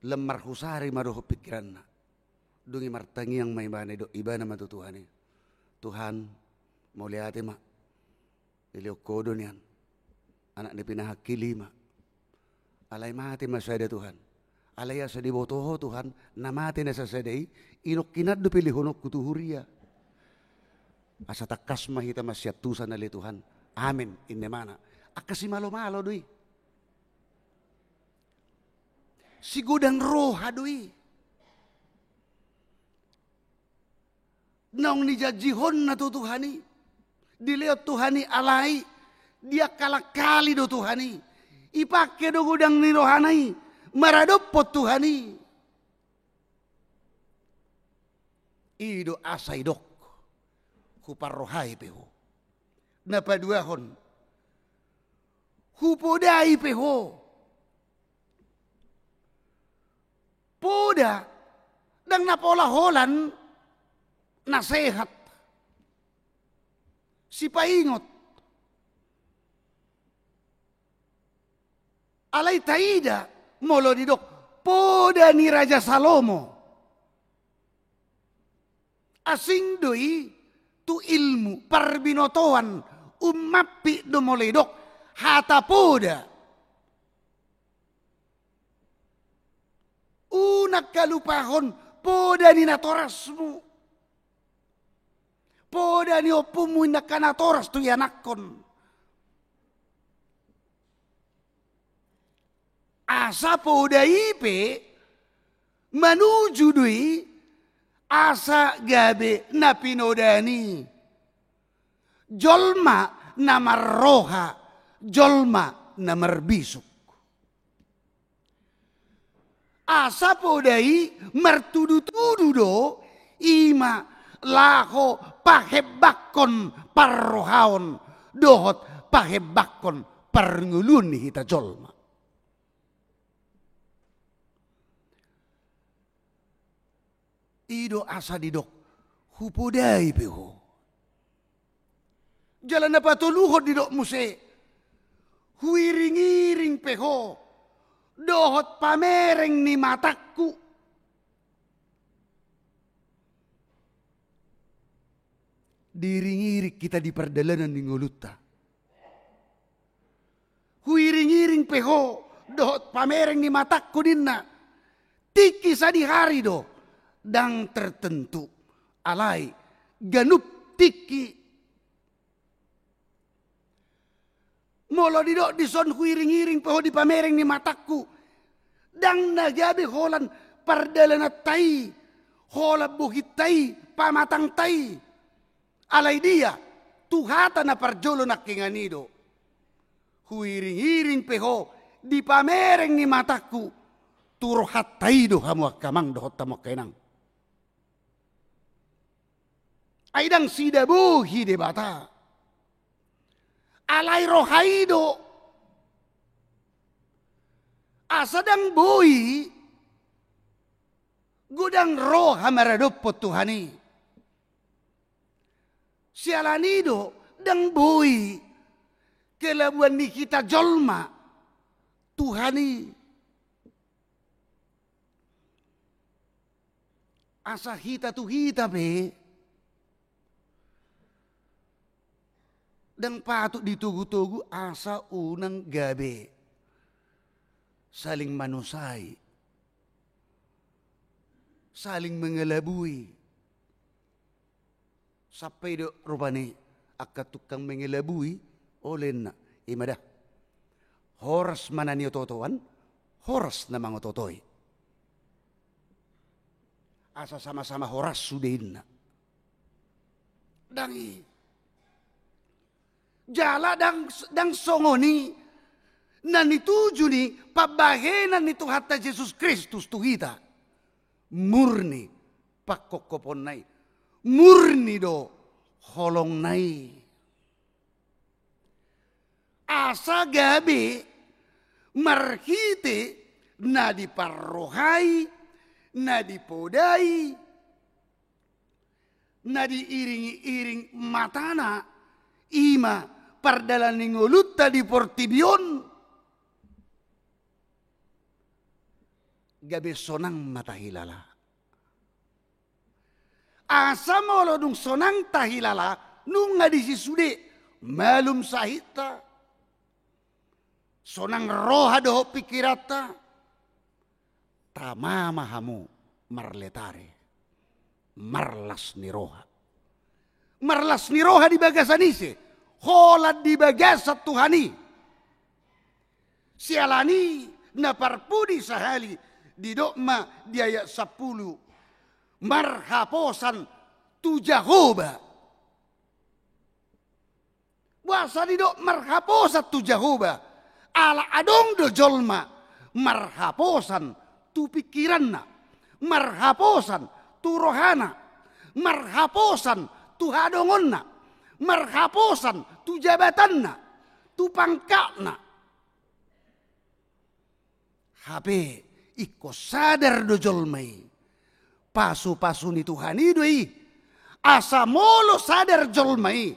Lam marhusari ma dohot pingkiranna. Dung i martangiang ma ibana, didok ibana ma tu Tuhan i. Tuhan, mauliate ma. Dilehon ho do nian anak ni pinahanki lima. Alai mate ma sada Tuhan. Alai asa diboto ho Tuhan, na mate na sasada i, inongkinan do pilihononku tu huria. Asa tangkas ma hita masiantusan ale Tuhan. Amen, inna ibana. Angka simalomalo do i. Sigodang roha do i. Naung nijanjihonna tu Tuhan i. Dilehon Tuhan i alai diangkalangkali do Tuhan i. Ipangke do godang ni rohana i maradophon Tuhan i. I do asa didok, huparrohai pe ho. Na paduahon, hupodai pe ho. Poda, ndang na pola holan na sehat. Sipaingot. Alai taida molo didok poda ni Raja Salomo. Asing do i tu ilmu parbinotoan, ummampik do molo didok hata poda. Unang halupahon poda ni natorasmu. Poda ni ompunmu inna angka natoras tu ianakhon. Asa poda i pe manuju do i asa gabe na pinodan i. jolma na marroha, jolma na marbisuk. Asa poda i martudu-tudu do, i ma laho pahembangkon parrohaon dohot pahembangkon parngoluon ni hita jolma. I do asa didok, hupodai pe ho. Jala na patoluhon didok muse, huiring-iring pe ho dohot pamereng ni matangku. Diiring-iring hita di pardalanan ni ngolunta. Huiring-iring pe ho dohot pamereng ni matangku ninna. Tingki sadihari do, ndang tertentu. Alai ganup tingki. Molo didok dison huiring-iring pe ho di pamereng ni matangku, ndang na gabe holan pardalananta i, holan bohinta i, pamatangta i. Alai dia, tu hata na parjolo nangkiningan i do. Huiring-iring pe ho di pamereng ni matangku, tu rohanta i do hamu angka amang dohot hamu angka inang. Ai ndang sidabohi Debata. Alai roha i do. Asa ndang boi godang roha maradophon Tuhan i. Siala ni i do ndang boi kelabuan ni hita jolma Tuhan i. Asa hita tu hita pe ndang patut ditogu-togu asa unang gabe saling manusai, saling mangalabui. Sampe i do rupani angka tukang mangalabui, olenna, i ma da. Horas ma na nioto-otoan, horas na mangoto-otoi. Asa sama-sama horas sude inna. Ndang i. Jala ndang, ndang songon i na nituju ni pambahenan ni Tuhanta Jesus Kristus tu hita. Murni pangkophoponna i. Murni do holongna i. Asa gabe marhite na diparrohai, na dipodai, na diiring-iring matana, i ma pardalan ni ngolunta di portibi on. Gabe sonang ma tahilala. Asa molo dung sonang tahilala, nunga disi sude, malum sahitta. Sonang roha dohot pingkiranta. Tama ma hamu marletare. Marlas ni roha. Marlas ni roha di bagasan ise? Holan di bagasan Tuhan i. Siala ni na parpudi sahali didok ma di ayat sampulu, marhaposan tu Jahowa. Boasa didok marhaposan tu Jahowa? Ala adong do jolma marhaposan tu pingkiranna, marhaposan tu rohana, marhaposan tu hadongonna, marhaposan tu jabatanna, tu pangkatna. Hape ingkon sadar do jolma i pasu-pasu ni Tuhan i do i. Asa molo sadar jolma i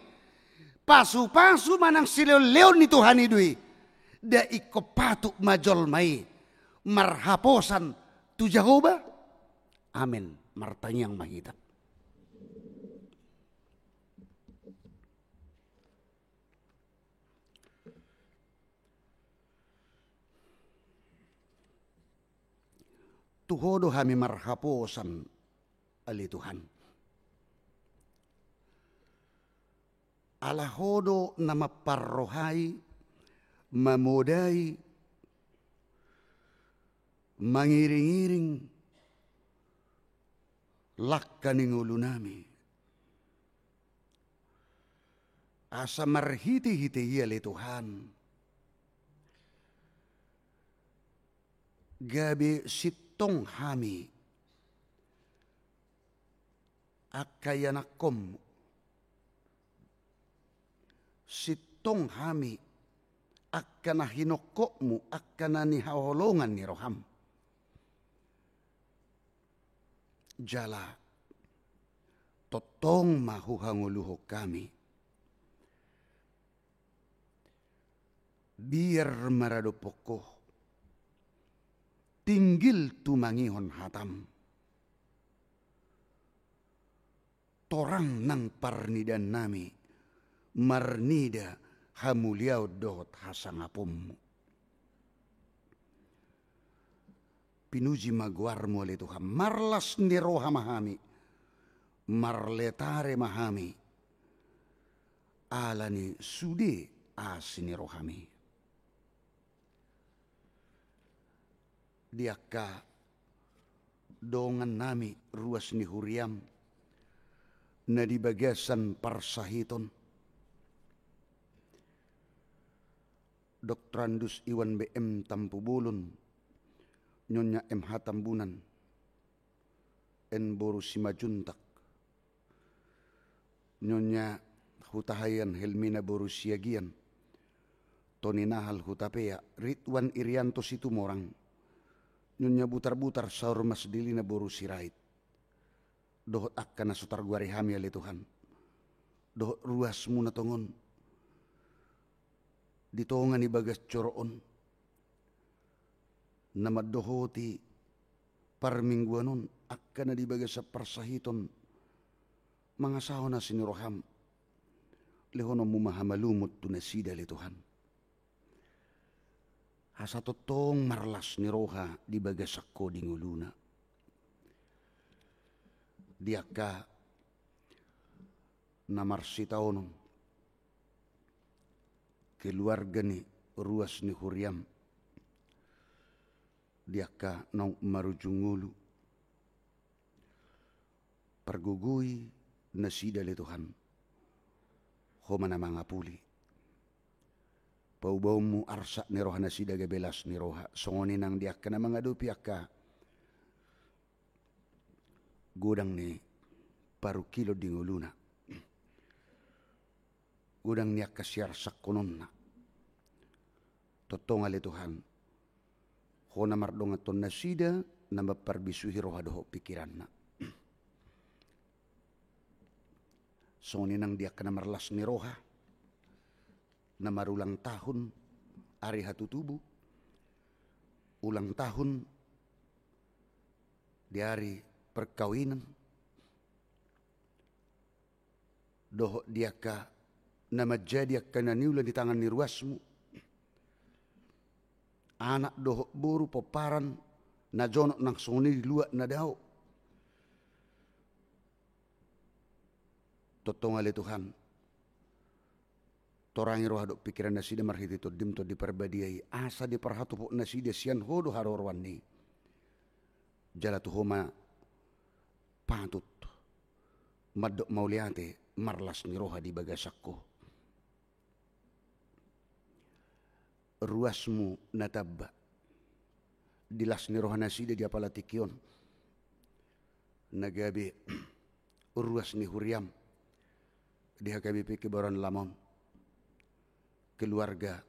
pasu-pasu manang silehon-lehon ni Tuhan i do i, nda ingkon patut ma jolma i marhaposan tu Jahowa? Amen. Martangiang ma hita. Tu Ho do hami marhaposan, ale Tuhan. Ala Ho do na mamparrohai, mamodai, mangiring-iring langka ni ngolunami. Asa marhitehite i ale Tuhan, gabe sintong hami angka ianakhonmu, sintong hami angka na hinongkokmu, angka na nihaholongan ni roham. Jala tongtong ma huhangoluhon hami. Biar maradophon ho, tinggil tumangihon hatam. Torang nang parnidaannami marnida hamuliaon dohot hasangaponmu. Pinuji ma goarmu ale Tuhan. Marlas ni roha ma hami, marletare ma hami, ala ni sude asi ni rohami. Di angka dongannami ruas ni huriam na di bagasan parsahiton, Doktorandus Iwan B M Tampubolon, Nyonya M H Tambunan, N Boru Simanjuntak, Nyonya Hutahaean Helmina boru Siagian, Toni Nahal Hutapea, Ridwan Irianto Situmorang, Nyonya Butarbutar Saur Mas Dilina boru Sirait, dohot angka na so targoari hami ale Tuhan, dohot ruasmu na tongon di tonga ni bagas joro on, na mandohoti parmingguan on, angka na di bagasan parsahiton, mangasahon asi ni roham, lehononmu ma hamalumon tu nasida ale Tuhan. Asa tongtong marlas ni roha di bagasan ho di ngoluna. Di angka na marsitaonon, keluarga ni ruas ni huriam, di angka naung marujung ngolu, pargogoi nasida ale Tuhan, ho ma na mangapuli. Paubaonmu arsak ni roha nasida gabe las ni roha, songon i nang di angka na mangadopi angka godang ni parungkilon di ngoluna, godang ni angka siarsakkononna. Tongtong ale Tuhan, ho na mardonganhon nasida, na mamparbisuhi roha dohot pikiranna. Songon i nang di angka na marlas ni roha, na marulang tahun ari hatutubu, ulang tahun di ari perkawinan, dohot di angka na manjadi angka na niula di tangan ni ruasmu, anak dohot boru, pomparan, na jonok nang songon i di luat na dao. Tongtong ale Tuhan, torangi roha dohot pikiran nasida marhite Tondim Tondi Parbadia i, asa diparhatopot nasida sian ho do haroroan i. Jala tu ho ma patut mandok mauliate marlas ni roha di bagasan ho. Ruasmu na tamba, di las ni roha nasida di apala tingki on, na gabe ruas ni huriam di H K B P Kebayoran Lama on, keluarga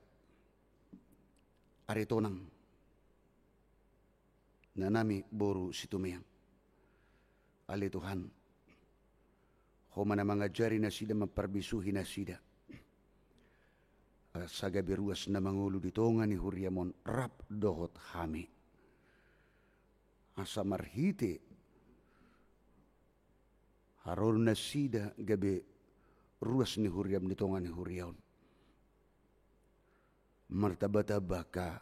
Aritonang, na nami boru Situmeang. Ale Tuhan, ho ma na mangajari nasida, mamparbisuhi nasida, asa gabe ruas na mangolu di tonga ni huriam on rap dohot hami. Asa marhite haroro nasida gabe ruas ni huriam di tonga ni huria on, martambatamba angka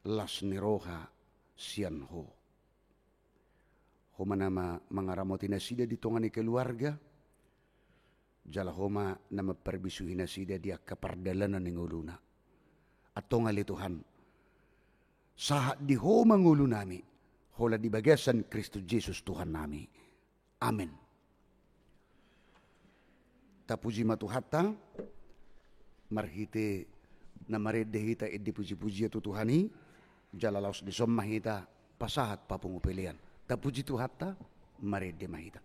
las ni roha sian ho. Ho ma na ma-, mangaramoti nasida di tonga ni keluarga, jala ho ma na mamparbisuhi nasida di angka pardalanan ni ngoluna. Antong ale Tuhan, sahat di ho ma ngolunami, holan di bagasan Kristus Jesus Tuhannami. Amen. Tapuji ma Tuhanta, marhite na marende hita ende pujipujian tu Tuhan i, jala laos dison ma hita pasahat papungu pelean. Tapuji Tuhanta, marende ma hita.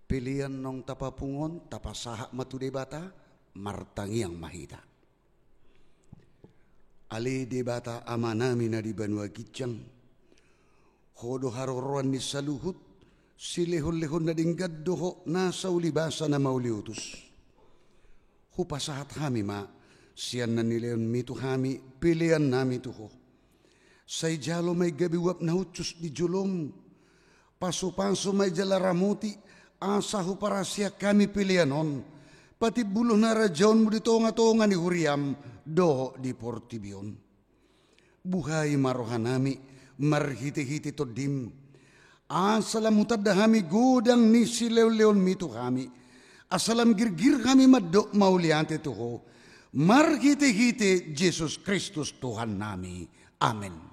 Pelean naung tapapungu on tapasahat ma tu Debata, martangiang ma hita. Ale Debata Amanami na di banua ginjang, Ho do haroroan ni saluhut, silehonlehon na denggan do Ho, nasa ulibasa na mauliutus. Hupasahat hami ma sian na nilehonMi tu hami peleannami tu Ho. Sai jalo ma i gabe uap na hushus di joloM. Pasupasu ma i jala ramoti, asa huparasian hami pelean on, patimbulhon harajaonMu di tongatonga ni huriaM dohot di portibi on. Buhai ma rohanami marhitehite TondiM, asa lam hutanda hami godang ni silehonlehonMi tu hami, asa lam girgir hami mandok mauliate tu Ho, marhitehite Jesus Kristus Tuhannami. Amen.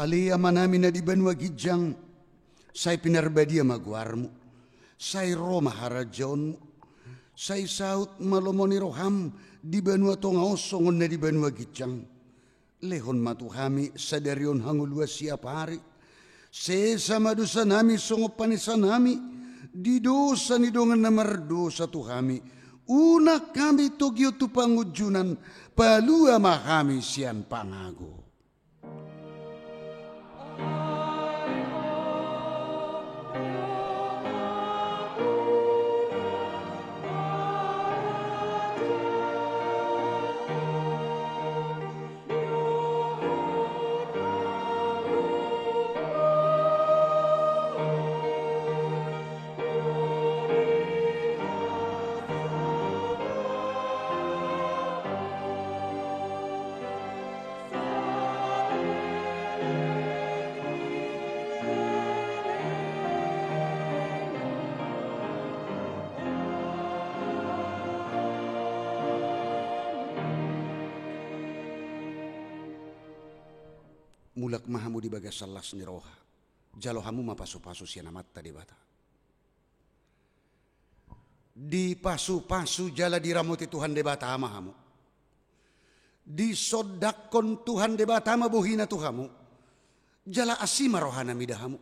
Ale Amanami na di banua ginjang, sai pinarbadia ma goarMu, sai ro ma harajaonMu, sai saut ma lomo ni rohaM di banua tonga on songon na di banua ginjang. Lehon ma tu hami sadari on hangoluan siapari. Sesa ma dosanami songon panesanami di dosa ni dongan na mardosa tu hami. Unang hami togihon tu pangunjunan, palua ma hami sian pangago. Mulak ma hamu di bagasan las ni roha. Jalo hamu ma pasupasu sian Amanta Debata. Dipasupasu jala diramoti Tuhan Debata ma hamu. Disondangkon Tuhan Debata ma bohiNa tu hamu. Jala asi ma rohaNa mida hamu.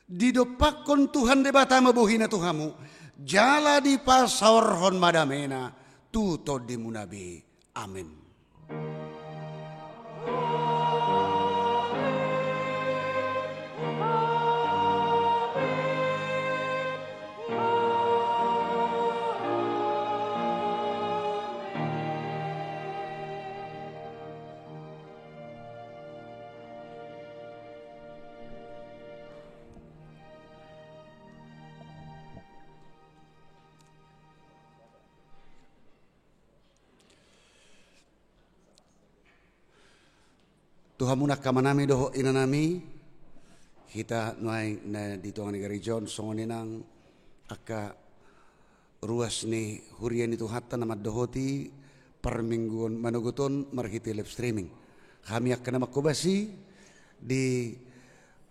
Didompakkon Tuhan Debata ma bohiNa tu hamu. Jala dipasaorhon ma dameNa tu tondimuna be. Amen. Tu hamu angka amanami dohot inanami, hita nuaeng na di tonga ni gareja on, songon i nang angka ruas ni huria ni Tuhanta na mandohoti parmingguon manogot on marhite live streaming. Hami angka na manghobasi di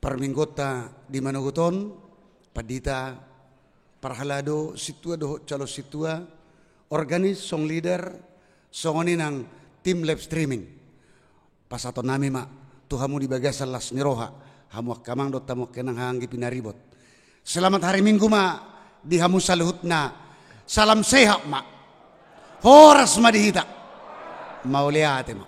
parmingguonta di manogot on, pandita, parhalado, sintua dohot calon sintua, organis, song leader, songon i nang tim live streaming. Pasahatonnami ma tu hamu di bagasan las ni roha, hamu angka amang dohot hamu angka inang, haha anggi pinaribot. Selamat hari Minggu ma di hamu saluhutna. Salam sehat ma. Horas ma di hita. Mauliate ma.